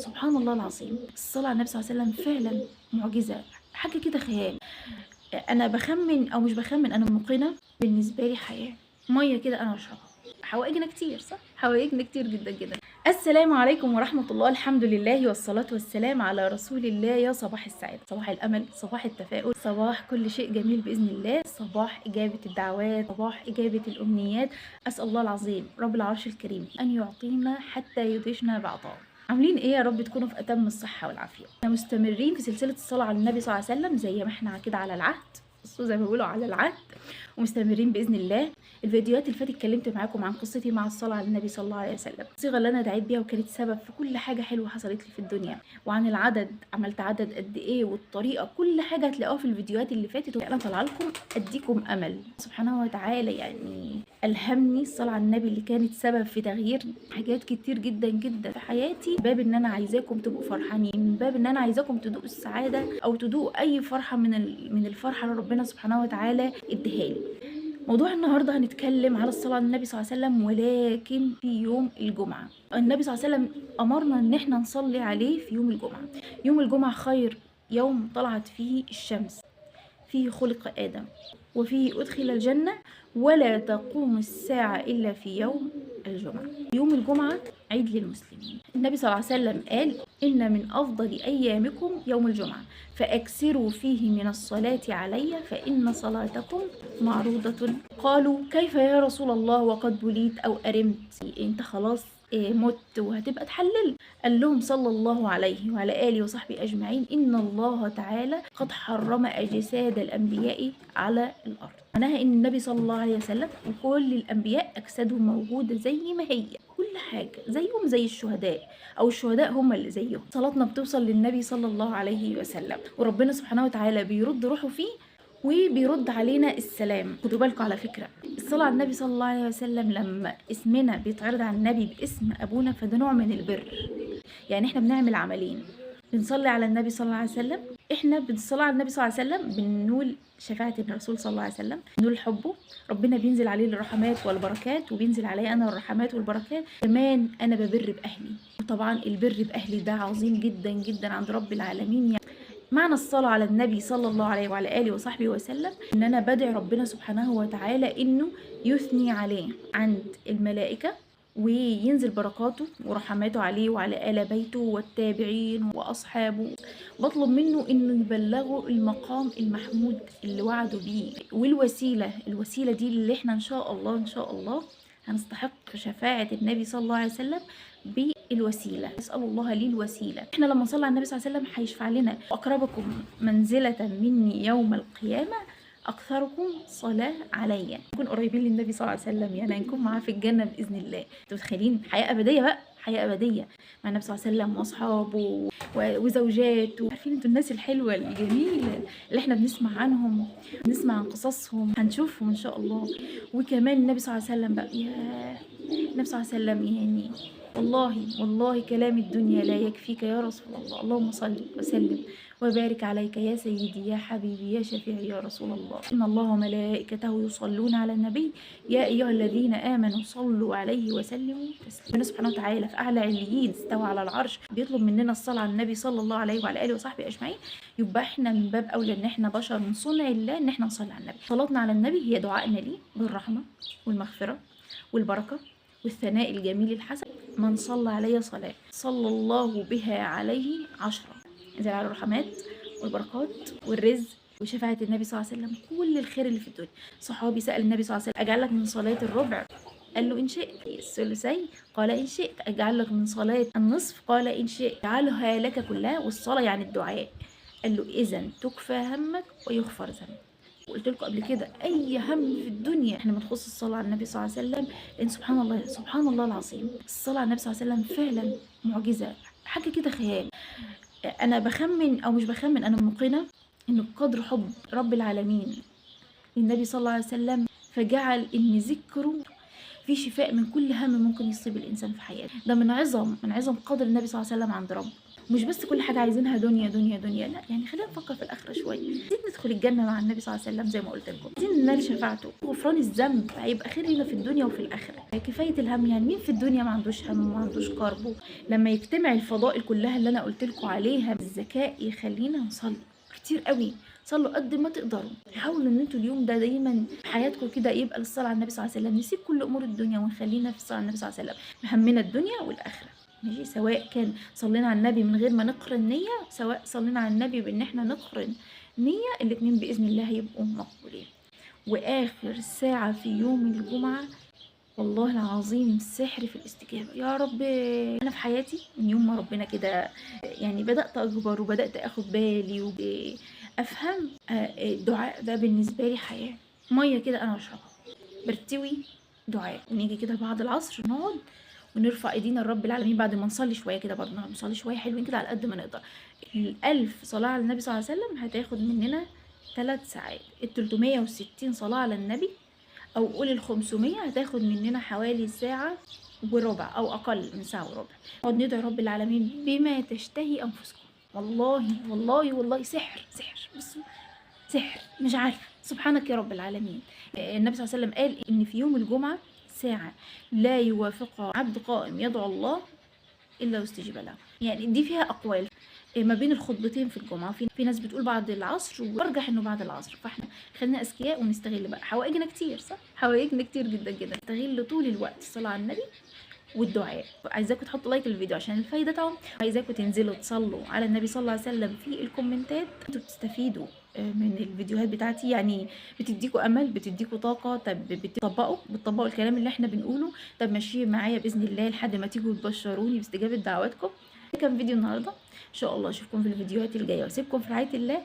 سبحان الله العظيم، الصلاة على النبي صلى الله عليه وسلم فعلا معجزة، حاجة كده خيال. أنا بخمن أو مش بخمن، أنا موقنة بالنسبة لي حياة، مية كده أنا بشربها. حوائجنا كتير صح؟ حوائجنا كتير جدا جدا. السلام عليكم ورحمة الله، الحمد لله والصلاة والسلام على رسول الله. يا صباح السعادة، صباح الأمل، صباح التفاؤل، صباح كل شيء جميل بإذن الله، صباح إجابة الدعوات، صباح إجابة الأمنيات. أسأل الله العظيم رب العرش الكريم أن يعطينا حتى يدهشنا بعطائه. عاملين ايه؟ يا رب تكونوا في اتم الصحة والعافية. احنا مستمرين في سلسلة الصلاة على النبي صلى الله عليه وسلم زي ما احنا كده على العهد، بصوا زي ما بيقولوا على العهد، ومستمرين باذن الله. الفيديوهات اللي فاتت اتكلمت معاكم عن قصتي مع الصلاة على النبي صلى الله عليه وسلم، الصيغة اللي انا دعيت بيها وكانت سبب في كل حاجة حلوة حصلت لي في الدنيا، وعن العدد، عملت عدد قد ايه والطريقة، كل حاجة هتلاقوها في الفيديوهات اللي فاتت. انا طالعه لكم اديكم امل. سبحانه وتعالى يعني الهمني الصلاة على النبي اللي كانت سبب في تغيير حاجات كتير جدا جدا في حياتي. باب ان انا عايزاكم تبقوا فرحانين، من باب ان انا عايزاكم تدوقوا السعادة او تدوقوا اي فرحه من الفرحة اللي ربنا سبحانه وتعالى اديها لي. موضوع النهارده هنتكلم على الصلاة على النبي صلى الله عليه وسلم، ولكن في يوم الجمعة. النبي صلى الله عليه وسلم امرنا ان احنا نصلي عليه في يوم الجمعة. يوم الجمعة خير يوم طلعت فيه الشمس، فيه خلق آدم وفيه أدخل الجنة، ولا تقوم الساعة إلا في يوم الجمعة. يوم الجمعة عيد للمسلمين. النبي صلى الله عليه وسلم قال إن من أفضل أيامكم يوم الجمعة، فأكثروا فيه من الصلاة علي فإن صلاتكم معروضة. قالوا كيف يا رسول الله وقد بليت أو أرمت؟ أنت خلاص مت وهتبقى تحلل. قال لهم صلى الله عليه وعلى آله وصحبه أجمعين إن الله تعالى قد حرم أجساد الأنبياء على الأرض. معناها إن النبي صلى الله عليه وسلم وكل الأنبياء أجسادهم موجودة زي ما هي، كل حاجة زيهم زي الشهداء، أو الشهداء هم اللي زيهم. صلاتنا بتوصل للنبي صلى الله عليه وسلم، وربنا سبحانه وتعالى بيرد روحه فيه وبيرد علينا السلام. خدوا بالكم على فكرة، الصلاة على النبي صلى الله عليه وسلم لما اسمنا بيتعرض على النبي باسم أبونا فده نوع من البر. يعني احنا بنعمل عملين، بنصلي على النبي صلى الله عليه وسلم، احنا بنصلي على النبي صلى الله عليه وسلم بنقول شفاعة الرسول صلى الله عليه وسلم، بنقول حبه، ربنا بينزل عليه الرحمات والبركات، وبينزل علي انا الرحمات والبركات. كمان انا ببر باهلي، وطبعا البر باهلي ده عظيم جدا جدا عند رب العالمين. يعني معنى الصلاة على النبي صلى الله عليه وعلى آله وصحبه وسلم إن أنا بدعي ربنا سبحانه وتعالى إنه يثني عليه عند الملائكة، وينزل بركاته ورحماته عليه وعلى آل بيته والتابعين وأصحابه. بطلب منه إنه يبلغه المقام المحمود اللي وعده بيه، والوسيلة، الوسيلة دي اللي إحنا إن شاء الله إن شاء الله هنستحق شفاعة النبي صلى الله عليه وسلم بالوسيلة. نسأل الله لي الوسيلة. احنا لما نصلي على النبي صلى الله عليه وسلم هيشفع لنا. أقربكم منزلة مني يوم القيامة أكثركم صلاة عليا. نكون قريبين للنبي صلى الله عليه وسلم، يعني نكون معاه في الجنة بإذن الله. انتوا متخيلين حياة أبدية بقى، حياة أبدية مع النبي صلى الله عليه وسلم وأصحابه وزوجاته. عارفين انتوا الناس الحلوة الجميلة اللي احنا بنسمع عنهم، بنسمع عن قصصهم، هنشوفهم إن شاء الله. وكمان النبي صلى الله عليه وسلم بقى، يا النبي صلى الله عليه وسلم يعني والله والله كلام الدنيا لا يكفيك يا رسول الله. اللهم صل وسلم وبارك عليك يا سيدي يا حبيبي يا شفيعي يا رسول الله. إن الله وملائكته يصلون على النبي يا أيها الذين آمنوا صلوا عليه وسلموا تسليما. ربنا سبحانه وتعالى في أعلى عليين استوى على العرش بيطلب مننا الصلاة على النبي صلى الله عليه وعلى آله وصحبه أجمعين. يبقى احنا من باب أولى إن احنا بشر من صنع الله إن احنا نصلي على النبي. صلاتنا على النبي هي دعائنا ليه بالرحمة والمغفرة والبركة والثناء الجميل الحسن. من صلى علي صلاة صلى الله بها عليه 10، زي على الرحمات والبركات والرزق وشفاعة النبي صلى الله عليه وسلم، كل الخير اللي في الدنيا. صحابي سأل النبي صلى الله عليه وسلم أجعل لك من صلاة الربع؟ قال له إن شئت. الثلثين؟ قال إن شئت. أجعل لك من صلاة النصف؟ قال إن شئت. أجعلها لك كلها، والصلاة يعني الدعاء. قال له إذن تكفى همك ويغفر ذنبك. وقلت لكم قبل كده اي هم في الدنيا احنا بنخص الصلاة على النبي صلى الله عليه وسلم، لان سبحان الله سبحان الله العظيم الصلاة على النبي صلى الله عليه وسلم فعلا معجزه، حاجة كده خيال. انا بخمن او مش بخمن، انا موقنه ان بقدر حب رب العالمين للنبي صلى الله عليه وسلم فجعل ان ذكره في شفاء من كل هم ممكن يصيب الإنسان في حياته. ده من عظم قدر النبي صلى الله عليه وسلم عند ربه. مش بس كل حاجة عايزينها دنيا دنيا دنيا، لا، يعني خلينا نفكر في الآخرة شوية. عايزين ندخل الجنة مع النبي صلى الله عليه وسلم زي ما قلت لكم، عايزين ننال شفاعته، غفران الذنب هيبقى خير لنا في الدنيا وفي الآخرة. كفاية الهم، يعني مين في الدنيا ما عندوش هم وما عندوش كرب؟ لما يجتمع الفضائل كلها اللي أنا قلت لكم عليها، الذكاء يخلينا نصلي كتير قوي. صلوا قد ما تقدروا، حاولوا ان انتوا اليوم ده دايما في حياتكم كده يبقى للصلاة على النبي صلى الله عليه وسلم. نسيب كل امور الدنيا ونخلينا في الصلاة على النبي صلى الله عليه وسلم. همنا الدنيا والاخرة، ماشي؟ سواء كان صلينا على النبي من غير ما نقرن نية، سواء صلينا على النبي بان احنا نقرن نية، الاتنين بإذن الله هيبقوا مقبولين. واخر ساعة في يوم الجمعة والله العظيم سحر في الاستجابة. يا رب، أنا في حياتي من يوم ما ربنا كده يعني بدأت أكبر وبدأت أخد بالي وأفهم، الدعاء ده بالنسبة لي حياة. مية كده أنا بشربها برتوي دعاء. ونيجي كده بعد العصر نقعد ونرفع ايدينا لرب العالمين بعد ما نصلي شوية كده، برضه نصلي شوية حلوين كده على قد ما نقدر. ال1000 صلاة على النبي صلى الله عليه وسلم هتاخد مننا 3 ساعات. ال360 صلاة على النبي او قول ال500 هتاخد مننا حوالي ساعة وربع او اقل من ساعة وربع. نقعد ندعي رب العالمين بما تشتهي انفسكم. والله والله والله سحر، سحر، بس سحر مش عارفة. سبحانك يا رب العالمين. النبي صلى الله عليه وسلم قال ان في يوم الجمعة ساعة لا يوافقها عبد قائم يدعو الله الا واستجيب له. يعني دي فيها اقوال ما بين الخطبتين في الجمعة، في ناس بتقول بعد العصر، وارجح انه بعد العصر. فاحنا خلينا اذكياء ونستغل بقى حوائجنا كتير، صح؟ حوائجنا كتير جدا جدا. نستغل طول الوقت الصلاة على النبي والدعاء. عايزاكم تحطوا like للفيديو عشان الفايدة تعم، عايزاكم تنزلوا تصلوا على النبي صلى الله عليه وسلم في الكومنتات. انتوا بتستفيدوا من الفيديوهات بتاعتي، يعني بتديكوا امل، بتديكوا طاقة. طب بتطبقوا الكلام اللي احنا بنقوله؟ طب ماشيين معايا باذن الله لحد ما تيجوا تبشروني باستجابه دعواتكم. ده كان فيديو النهارده، ان شاء الله اشوفكم في الفيديوهات الجاية واسيبكم في رعاية الله.